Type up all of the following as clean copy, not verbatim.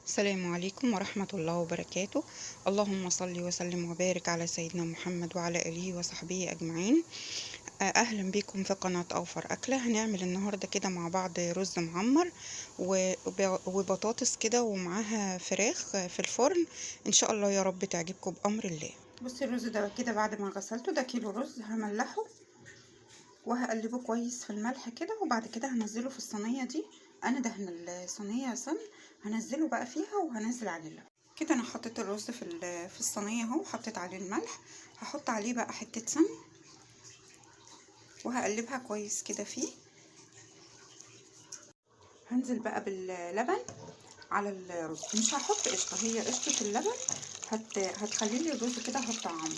السلام عليكم ورحمة الله وبركاته. اللهم صل وسلم وبارك على سيدنا محمد وعلى آله وصحبه أجمعين. أهلا بكم في قناة أوفر أكلة. هنعمل النهاردة كده مع بعض رز معمر وبطاطس كده ومعاها فراخ في الفرن، إن شاء الله يا رب تعجبكم بأمر الله. بصي الرز ده كده بعد ما غسلته، ده كيلو رز، هملحه وهقلبه كويس في الملح كده، وبعد كده هنزله في الصينية دي. انا دهن الصينية سمن، هنزله بقى فيها وهنزل عليه اللبن كده. انا حطيت الرز في الصينية اهو، حطيت عليه الملح، هحط عليه بقى حتة سمن وهقلبها كويس كده فيه. هنزل بقى باللبن على الرز، مش هحط قشطه، هي قشطه اللبن هتخلي لي الرز كده هتطعمه.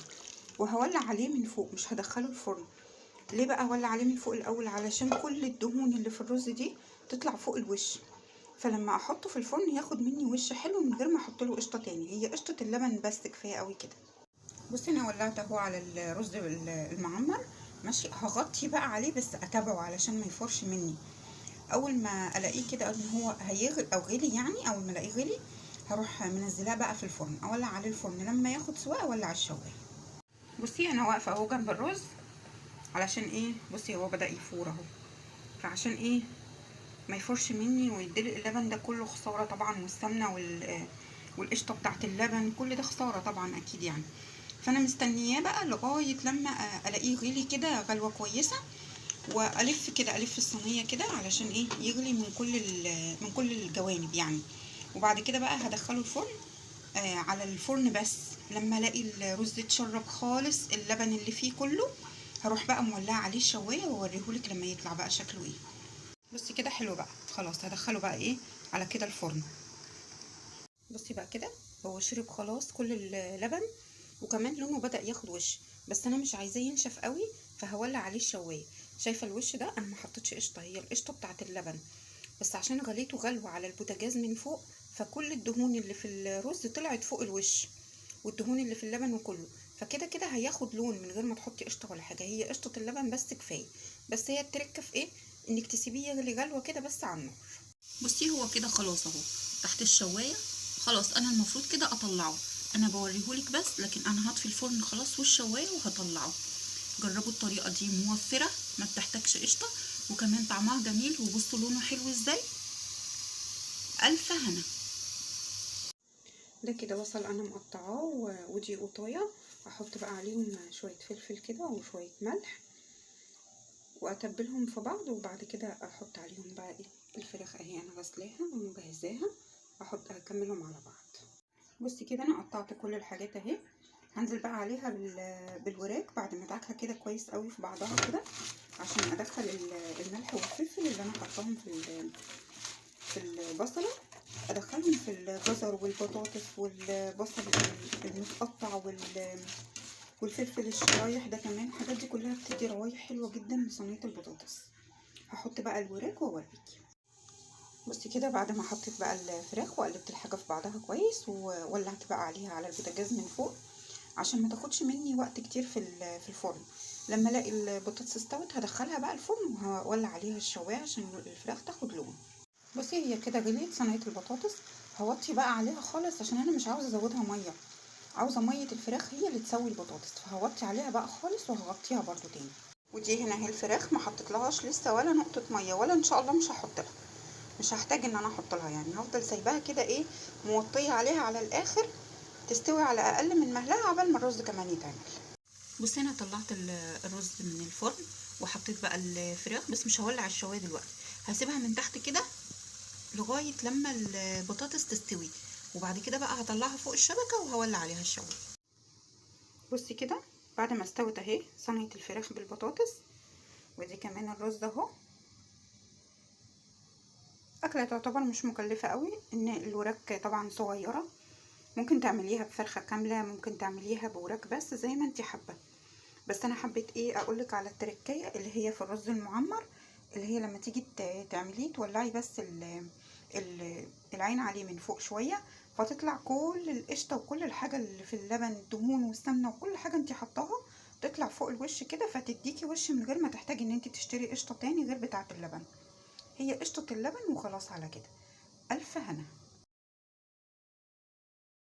وهولع عليه من فوق، مش هدخله الفرن. ليه بقى هولع عليه من فوق الاول؟ علشان كل الدهون اللي في الرز دي تطلع فوق الوش، فلما احطه في الفرن ياخد مني وش حلو من غير ما احط له قشطه تاني، هي قشطه اللبن بس كفاية قوي كده. بصي انا ولعت اهو على الرز المعمر، ماشي. هغطي بقى عليه بس اتابعه علشان ما يفورش مني. اول ما الاقيه كده ان هو هيغلي او غلي، يعني اول ما الاقيه غلي هروح منزلاه بقى في الفرن، اولع عليه الفرن لما ياخد سواء اولع الشوايه. بصي انا واقفة اهو جنب الرز علشان ايه؟ بصي هو بدأ يفور اهو، فعشان ايه ما يفورش مني ويدلق اللبن ده كله خسارة طبعا، والسمنه والقشطه بتاعت اللبن كل ده خسارة طبعا اكيد يعني. فانا مستنياه بقى لغاية لما الاقيه غلي كده غلوه كويسة، والف كده، الف الصينية كده علشان ايه يغلي من كل الجوانب يعني. وبعد كده بقى هدخله الفرن، على الفرن بس. لما الاقي الرز اتشرب خالص اللبن اللي فيه كله، هروح بقى مولعه عليه الشوايه واوريهولك لما يطلع بقى شكله ايه. بصي كده حلو بقى، خلاص هدخله بقى ايه على كده الفرن. بصي بقى كده هو شرب خلاص كل اللبن، وكمان لونه بدأ ياخد وش، بس انا مش عايزاه ينشف قوي فهولع عليه الشوايه. شايفه الوش ده؟ انا ما حطيتش قشطه، هي القشطه بتاعت اللبن، بس عشان غليته غلوه على البوتاجاز من فوق، فكل الدهون اللي في الرز طلعت فوق الوش، والدهون اللي في اللبن وكله، فكده كده هياخد لون من غير ما تحطي قشطه ولا حاجة، هي قشطه اللبن بس كفاية. بس هي التركة في ايه؟ انك تسيبيه يغلي غلوه كده بس على النار. بصي هو كده خلاص اهو تحت الشوايه، خلاص انا المفروض كده اطلعه، انا بوريهولك بس، لكن انا هطفي الفرن خلاص والشوايه وهطلعه. جربوا الطريقة دي، موفره ما بتحتاجش قشطه، وكمان طعمها جميل، وبصوا لونه حلو ازاي. الف هنا. ده كده بصل انا مقطعاه، ودي قطايه، احط بقى عليهم شوية فلفل كده وشوية ملح واتبلهم في بعض، وبعد كده احط عليهم بقى ايه الفراخ اهي انا غسلاها ومجهزاها، احط اكملهم على بعض. بصي كده انا قطعت كل الحاجات اهي، هنزل بقى عليها بالوراك بعد ما ادعكها كده كويس قوي في بعضها كده، عشان ادخل الملح والفلفل اللي انا حطاهم في البصله، ادخلهم في الجزر والبطاطس والبصل المتقطع والفلفل الشرايح ده كمان. الحاجات دي كلها بتدي روايح حلوة جدا لصينيه البطاطس. هحط بقى الوراك واوريكي. بصي كده بعد ما حطيت بقى الفراخ وقلبت الحاجة في بعضها كويس، وولعت بقى عليها على البوتاجاز من فوق عشان ما تاخدش مني وقت كتير في الفرن. لما الاقي البطاطس استوت هدخلها بقى الفرن وهولع عليها الشوايه عشان الفراخ تاخد لون. بصي هي كده غليت صينية البطاطس، هوطي بقى عليها خالص عشان انا مش عاوزه ازودها مية، عاوزه مية الفراخ هي اللي تسوي البطاطس، فهوطي عليها بقى خالص وهغطيها برده تاني. ودي هنا اهي الفراخ ما حطيتلهاش لسه ولا نقطة مية، ولا ان شاء الله مش هحط لها، مش هحتاج ان انا احط لها يعني، هفضل سايباها كده ايه موطيه عليها على الاخر تستوي على اقل من مهلها عبال ما الرز كمان يتعمل. بصي انا طلعت الرز من الفرن وحطيت بقى الفراخ، بس مش هولع الشوايه دلوقتي، هسيبها من تحت كده لغاية لما البطاطس تستوي، وبعد كده بقى هطلعها فوق الشبكة وهولع عليها الشوايه. بصي كده بعد ما استوت اهي صينية الفراخ بالبطاطس، ودي كمان الرز اهو. اكله تعتبر مش مكلفة قوي، ان الوراك طبعا صغيرة، ممكن تعمليها بفرخه كاملة، ممكن تعمليها بوراك بس زي ما انت حابة. بس انا حبيت ايه اقولك على التركية اللي هي في الرز المعمر، اللي هي لما تيجي تعمليه تولعي بس العين عليه من فوق شوية، فتطلع كل القشطه وكل الحاجة اللي في اللبن، الدهون والسمنه وكل حاجة انت حطاها تطلع فوق الوش كده، فتديكي وش من غير ما تحتاجي ان انت تشتري قشطه تاني غير بتاعه اللبن، هي قشطه اللبن وخلاص على كده. الف هنا.